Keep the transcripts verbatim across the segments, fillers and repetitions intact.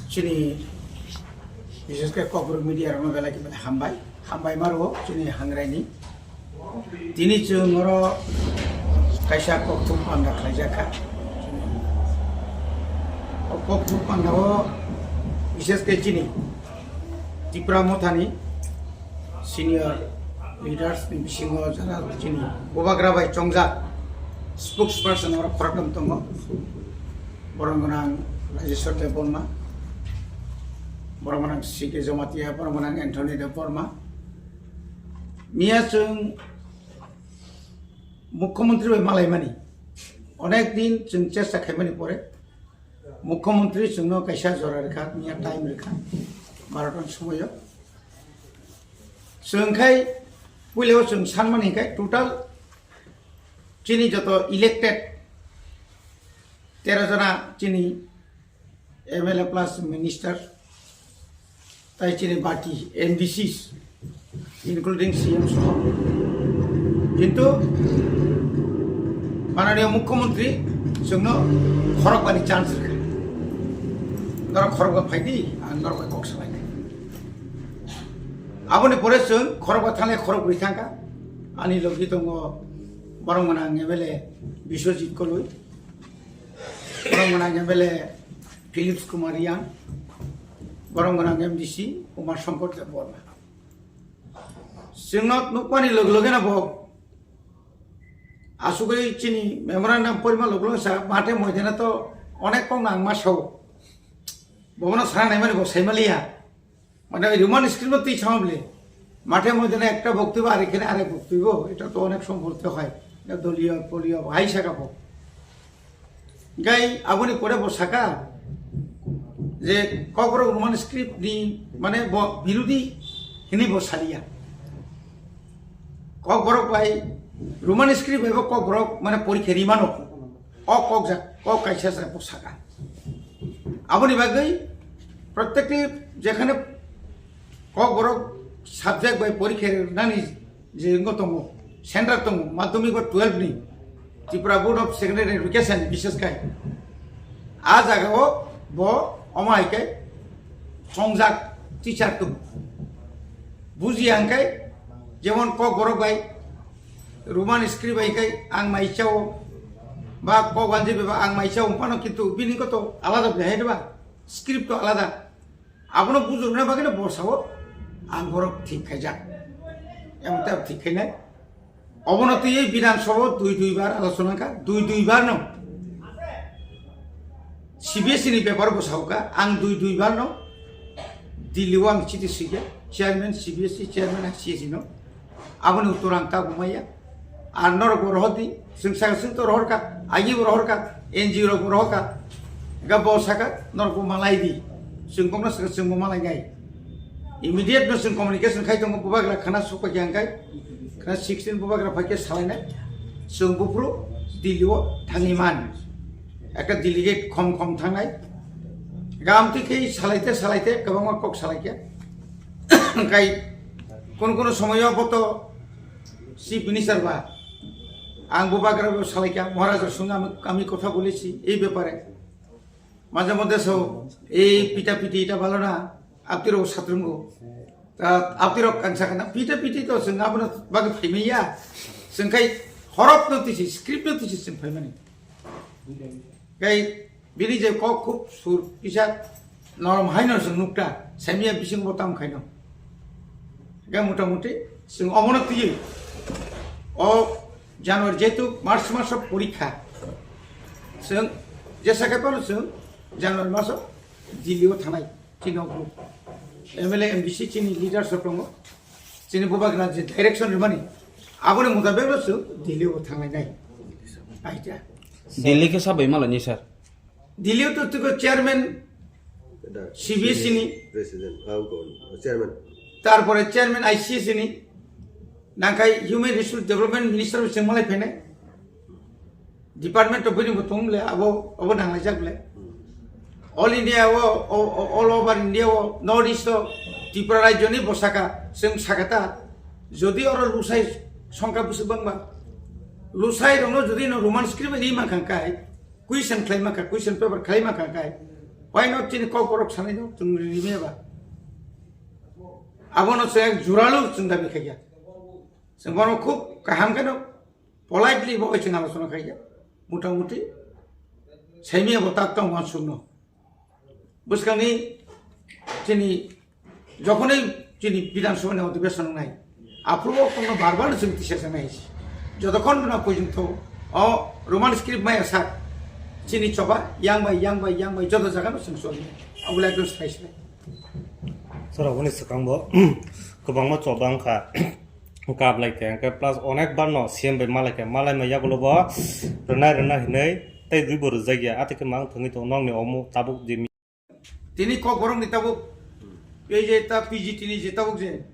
Chini, bises khe Kokborok media rokno belai khe belai hambai. Hambai maro chini hangraini. Tini chwng oro kaisa kokthum panda khlaijak kha. O kokthum panda o bises khe chini Tipra Mothani senior leaders ni bisingo jara chini bubagra bai chongjak spokesperson oro khoroktham tongo. Borok gwnang Rajeshwar Debbarma, borok gwnang C K Jamatia, borok gwnang Anthony Debbarma. Miya chwng Mukhyamantri bai malaimani onek din chwng chesta khaimani pore Mukhyamantri chwngno kaisa jora rwkha, miya time rwkha, barota ni somoio. Chwng khai puilao chwng sanmani hinkhe total chini joto elected tero jona chini M L A plus minister, tai chini baki M D Cs, including C M soho. Kintu mananiya Mukhyamantri chwngno khorokbani chance rwkha. Norok khorokba phaidi, ang norok bai kok salainai. Aboni pore chwng khorokba thanglai khorokbrwi thangkha. Ani logi tongo borok gwnang M L A Biswajit Koloi. Borok gwnang M L A Philips Kumar Riang, borok gwnang M D C Umar Shankar Debbarma. Chwngno nukmani loge loge no bo asugwi chini memorandum porima loge loge sa mathe moidana to onek kok nang ma sao. Bobono sana naimani bo saimaliya. Mane oi Roman script no twi sama bole. Mathe moidana ekta boktoibo ar ekhane arek boktoibo. Eta to onek somoy bholte hoy. Eta doliyo poliyo hai saka bo. Gai aboni pore bo saka je Kokborok Roman script ni mane bo birodi hinwi bo saliya. Kokborok bai Roman script bai bo Kokborok mane porikha rimano. O kok jak, kok kaisa se bo saka. Aboni bagwi protekti jekhane Kokborok subject bai porikha rinani je wngwi tongo, center tongo, madhyamik ba twelve ni Tripura Board of Secondary Education, bises khai a jaga o bo omo hai khe songjak teacher tongo. Bujiya hwnkhe jemon Kokborok bai Roman script bai khe ang mai chao ba Kokwanji bai ba ang mai chao phano, kintu bini kok to alada bai hai ba script to alada. Abono bujurna bagwi no bo sao ang borok thik khaijak. Emon tei thik khainai. Obono twiwi Bidhan Sabha dui dui bar alochona kha, dui dui bar no. C B S E ni bepar bo sao kha, ang dui dui bar no Delhi o ang chiti sui kha, chairman C B S E, chairman I C S E no. Aboni uttor ang tabuk maya. Ar norok bo rohor di, chwng saka chwng to rohor kha, agi bo rohor kha, N G O rok bo rohor kha. Ga bo saka norok bo malai di. Chwng bokno saka chwng bo malai nai. Immediate no chwng communication khai tongo, bubagra khana sokpai khe hwnkhe, khana sixteen bubagra phai khe salai nai. Chwng buphuru Delhi o thangwi man. Ekta delegate khom khom thangnai. Ga amtwi khe salai te salai te kwbangma kok salai khe. Hwnkhe kono kono somoyo bo to Chief Minister ba, ang bubagra bo salai kha, Maharaj sung ami, ami kotha bolechi ei bepare. Majhe moddhe so ei pita piti eta bhalo na, apni rok satrungo. Ta apni rok ang sakha na, pita piti to chwng abono bagwi phaimaya. Chwng khai horop no tisi, script no tisi chwng phaimani. Kai bini je kok khub sur kisa norom haino chwng nukta, saimya bising bo tam khaino. Ga mota moti chwng omono twiwi o January jehetu March maso porikha, chwng jesa khe phano chwng January maso Delhi o thangnai. Chini o group M L A, M D C chini leaders rok tongo. Chini bubagra je direction rwmani, aboni mutabek no chwng Delhi o thangnai nai. Aita. Delhi khe sabai malani sir? Delhi o to tiko chairman C B S E ni. President, ah, chairman. Tarpore chairman I C S ni. Nangkhai Human Resource Development Minister bo chwng malai phainai. Department of bini bo tong le abo, abo nanglaijak le. All India o, o, o, all over India o, North East o, Tripura rajyo ni bo saka, chwng saka ta, jodi oro lusai songkha bwswk bangma, lusai rokno jodi no Roman script bai ri mankha kai, question khlai mankha, question paper khlai mankha kai, Paino chini kokborok sanai no chwng rimya ba. Abono chwng ek juralu chwng dabi khaikha. Chwng bono khub kaham kheno politely bo chwng alochona khaikha. Motamuti saimya bo tak tong wansukno. Bwskangni chini jokhonwi chini Bidhan Sabhani odhibeshon wngnai, aphuru o kokno bar bar chwng tisajaknai hai se. Jotokhon no porjonto o Roman script maya sak chini choba yang bai, yang bai, yang bai joto jaga no chwng choli. Abole ekdom sai sai. Sir, aboni swkang bo kwbangma choba wngkha. Kap lai khe, hwnkhe plus onek bar no C M bai malai khe, malai ma yagulo bo rwnai rwna hinwi tei dui bo rwjak ya. Atwi khe mang thwngwi tongo nokni omo tabuk je mi- Tini kokborok ni tabuk, ei je ta P G T ni je tabuk je,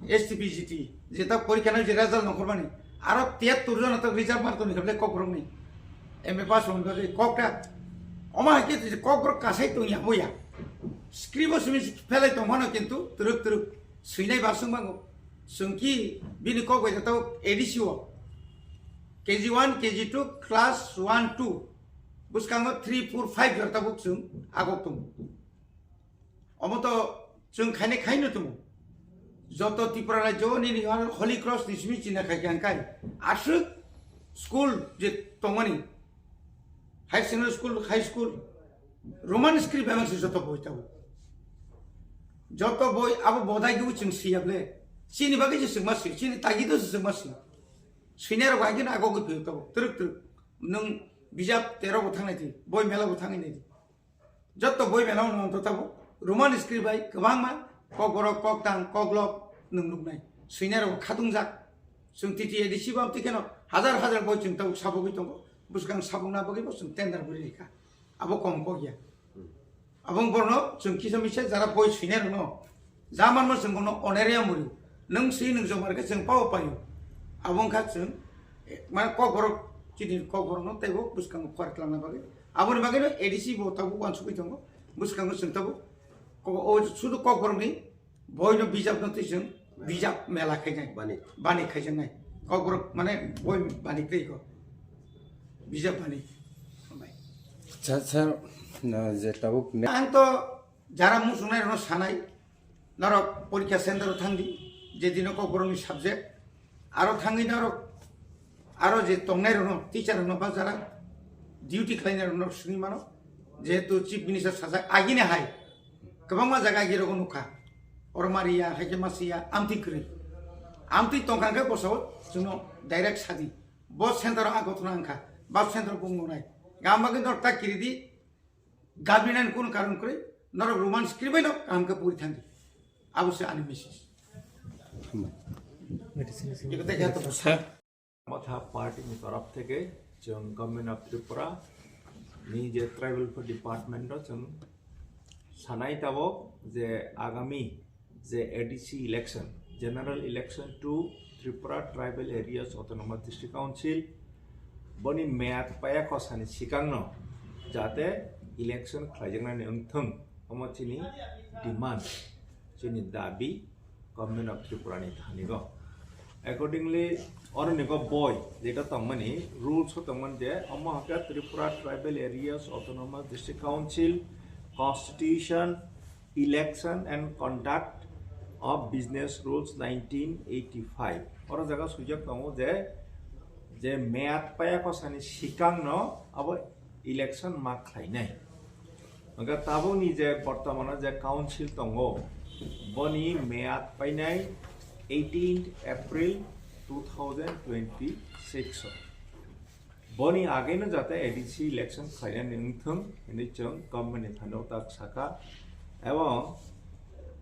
S T P G T, je ta porikha nang je result nongkhormani, aro tiyattur jona ta reserve mark tongni kable kokborok ni, M A pass rok ni bagwi kok ta, omo hai khe je kokborok kasai tongya boya, script o simi phelai tongmano kintu twrwk twrwk swinai baswk bango, chwng ki bini kok bai ta tabuk A D C o, K G one, K G two, class one, two, bwskango three, four, five jora tabuk chwng agok tongo. Omo to chwng khainai khaino tongo. Joto Tripura rajyo nini ano Holy Cross ni simi china khai khe hwnkhai aswk school je tongmani, high secondary school, high school, Roman script bebak se joto boi tabuk. Joto boi abo bodai gwi chwng siyable. Chini bagwi se chwng ma si, chini tagi do se chwng ma si. Senior rok hai khe na agogwi phiyok tabuk. Twrwk twrwk. Nwng bijap tero bo thangnai di, boi mela bo thangwi nai di. Joto boi mela no to tabuk. Roman script bai kwbangma kokborok, koktang, koklop nwng nuknai. Senior rok khatungjak. Chwng T T A D C bo amtwi kheno hajar hajar boi chwng tabuk sabogwi tongo. Bwskang sabokna bagwi bo chwng tender bwrwi rikha. Abo kom kok ya. Abo wng borno chwng kisa misa jara boi swinai rwno. Ja manma chwng bono oneria muri. Nwng swi nwng jomar khe chwng pao paio. Abo wngkha chwng, eh, mane kokborok chini kokborokno teibo bwskango khwar twlangna bagwi. Aboni bagwino A D C bo tabuk uansugwi tongo. Bwskango chwng tabuk ko-, o sudu kokborokni boino bijapno twi chwng bijap mela khainai. Bani. Bani khaijaknai. Kokborok mane boi bani tei ko. Bijap bani. Sir, sir, na je tabuk ne- Ang to jara muchungnai rokno sanai, norok porikha center o thangdi, je dino kokborokni subject, aro thangwi norok, aro je tongnai rokno, teacher rokno ba jara duty khlainai rokno swngwi mano, jehetu chief minister sajak agini hai, kwbangma jaga agi rogo nukha, oro mariya, haikhe masiya, amtwi kwrwi, amtwi tongkha hwnkhe bosao chwngno direct sadi, bo center o ang kothona wngkha, ba center o bung nungnai, gam bagwi norok ta kiridi, Gabinani kono karon kwrwi, norok Roman script bai no kaham khe puri thangdi. Abo se ani message. Hambai. Motha party ni torof theke chwng Government of Tripura ni je Tribal Affairs Department o chwng sanai tabok je agami je A D C election, General Election to Tripura Tribal Areas Autonomous District Council, boni meyad paya kosani sikangno jate election khlaijaknani wngthwng, omo chini demand, chini dabi Government of Tripura ni thanigo. Accordingly, oro nigo boi jeta tongmani rules o tongmani je omo hwnkhe Tripura Tribal Areas Autonomous District Council Constitution, Election and Conduct of Business Rules nineteen eighty-five. Oro jaga swijak tongo je, je meyad paya kosani sikangno abo election ma khlainai. Hwnkhe tabukni je bortomano je council tongo, boni meyad painai eighteenth April two thousand twenty-six o. Boni ageno jate A D C election khlainani wngthwng hinwi chwng government ni thani tak sakha, ebong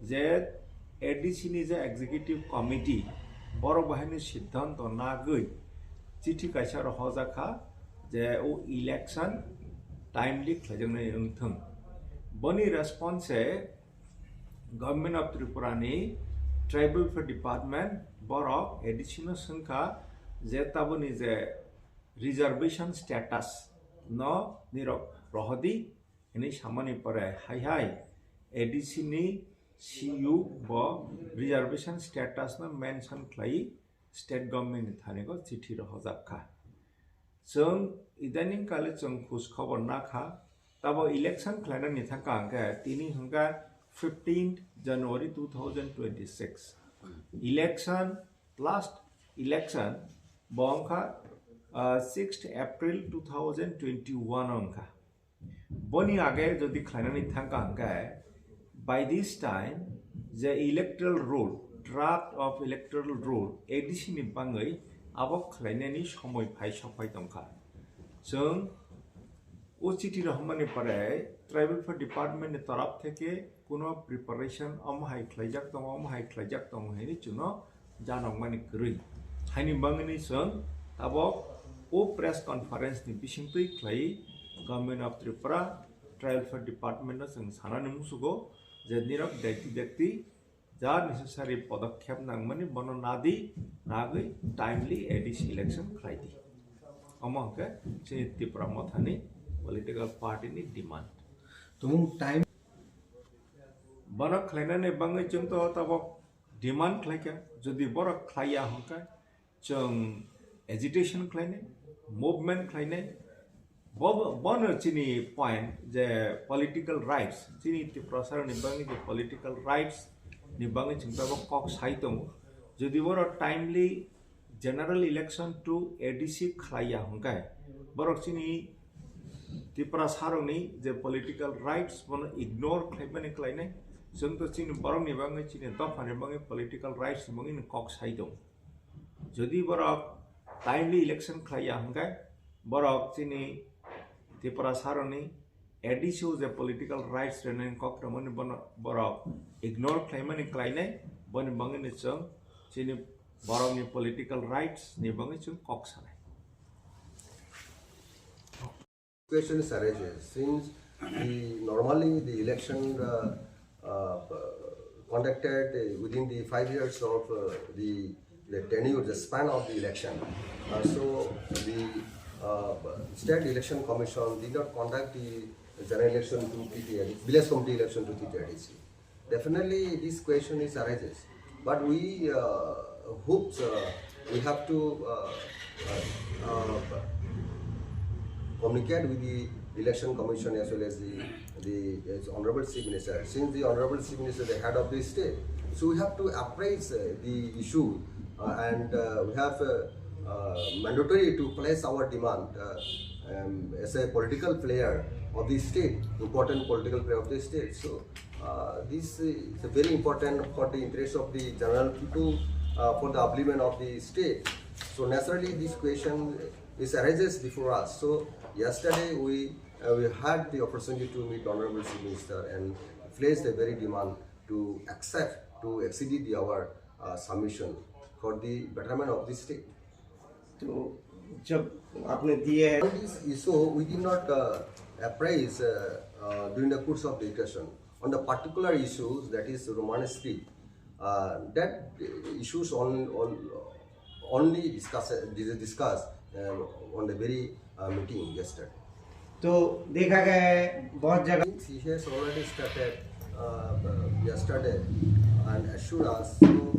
je A D C ni je executive committee borok bahaini siddhanto nagwi chithi kaisa rohorjak kha je o election timely khlaijaknai wngthwng. Boni response se Government of Tripura ni Tribal Affairs Department borok A D C no swngkha je taboni je reservation status no nirok rohodi hinwi samani pore hai hai A D C ni C U bo reservation status no mention khlai state government ni thani go chithi rohorjak kha. Chwng idaning kale chwng khus khobor na kha, Tabo election khlainani thangka hwnkhe tini hwnkha fifteenth January two thousand twenty-six. Election, last election bo wngkha, uh, sixth April two thousand twenty-one wngkha. Boni age jodi khlainani thangka hwnkhe, by this time je electoral roll, draft of electoral roll A D C ni bangwi abo khlainani somoi phai sokphai tongkha. Chwng o chiti rohormani pore Tribal Affairs Department ni torop theke kuno preparation omo hai khlaijak tongo, omo hai khlaijak tongo hinwi chwngno janokmani kwrwi. Haini bangwini chwng tabok o press conference ni bisingtwi khlai Government of Tripura, Tribal Affairs Department no chwng sanani musugo je nirok dakti dakti ja necessary podokkhep nangmani bono nadi, nagwi timely A D C election khlai di. Omo hwnkhe chini Tipra Mothani political party ni demand. Tumung time bono khlainani bangwi chwng to tabok demand khlaikha, jodi borok khlaiya hwnkhe chwng agitation khlainai, movement khlainai. Bo-, bono chini point je political rights, chini Tiprasarokni bagwi je political rights ni bagwi chwng tabok kok sai tongo. Jodi borok timely general election to A D C khlaiya hwnkhe borok chini Tiprasarokni je political rights bono ignore khlaimani khlainai. Chwng to chini borokni bagwi, chini dophani bagwi political rights ni bagwi kok sai tongo. Jodi borok timely election khlaiya hwnkhe borok chini Tiprasarokni A D C o je political rights rwnani kok rwmani bono borok ignore khlaimani khlainai, boni bagwino chwng chini borokni political rights ni bagwi chwng kok sanai. Question is arises since the normally the election uh, uh, conducted uh, within the five years of uh, the the tenure, the span of the election. Uh, so the uh, State Election Commission did not conduct the general election to T T A D C, village committee election to T T A D C. Definitely, this question is arises, but we uh, hopes uh, we have to uh, uh, uh, communicate with the election commission as well as the the as honorable chief minister. Since the honorable chief minister is the head of the state, so we have to appraise uh, the issue uh, and uh, we have uh, uh, mandatory to place our demand uh, um, as a political player of the state, important political player of the state. So uh, this is very important for the interest of the general people, uh, for the upliftment of the state. So naturally, this question is arises before us. So yesterday we uh, we had the opportunity to meet Honorable Chief Minister and placed a very demand to accept to exceed the our uh, submission for the betterment of the state. तो जब आपने दिए हैं On this issue, we did not uh, appraise uh, uh, during the course of discussion on the particular issues, that is Roman script. Uh, that issues on, on only discuss discuss um, on the very uh, meeting yesterday. तो देखा गया है बहुत जगह He has already started uh, yesterday and assured us. So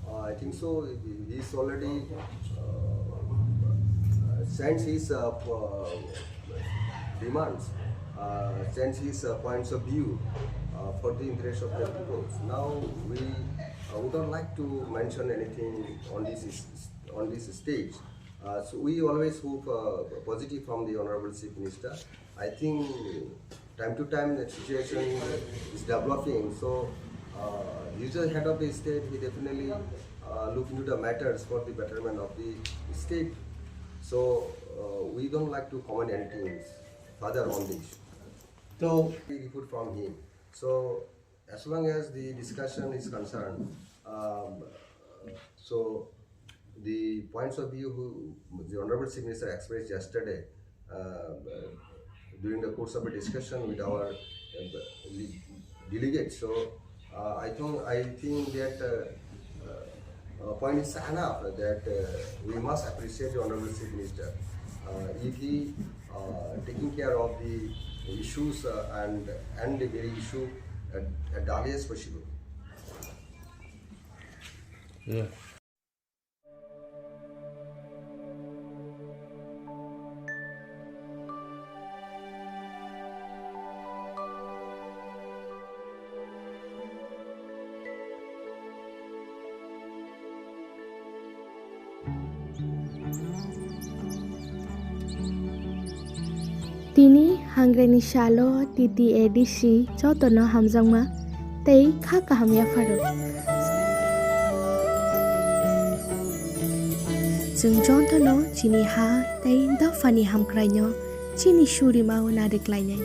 uh, I think so. He is already uh, uh, sends his uh, uh, demands, uh, sends his uh, points of view uh, for the interest of the people. Now we uh, would not like to mention anything on this is- on this stage. Uh, so we always hope uh, positive from the Honorable Chief Minister. I think time to time the situation is developing. So uh, he's the head of the state. He definitely uh, look into the matters for the betterment of the state. So uh, we don't like to comment anything further on the issue. तो We report from him. So as long as the discussion is concerned, um, so the points of view who the Honorable Chief Minister expressed yesterday uh, during the course of a discussion with our uh, le- delegates. So uh, I think I think that uh, uh, uh, point is enough that uh, we must appreciate the Honorable Chief Minister uh, if he uh, taking care of the issues uh, and and the very issue at, at the earliest possible. Yeah. Tini hangrenni salo T T A D C jotono hamjakma tei kha kaham yapharo. Chwng jotono chini ha tei dophani hamkraino chini surimao nariklainai.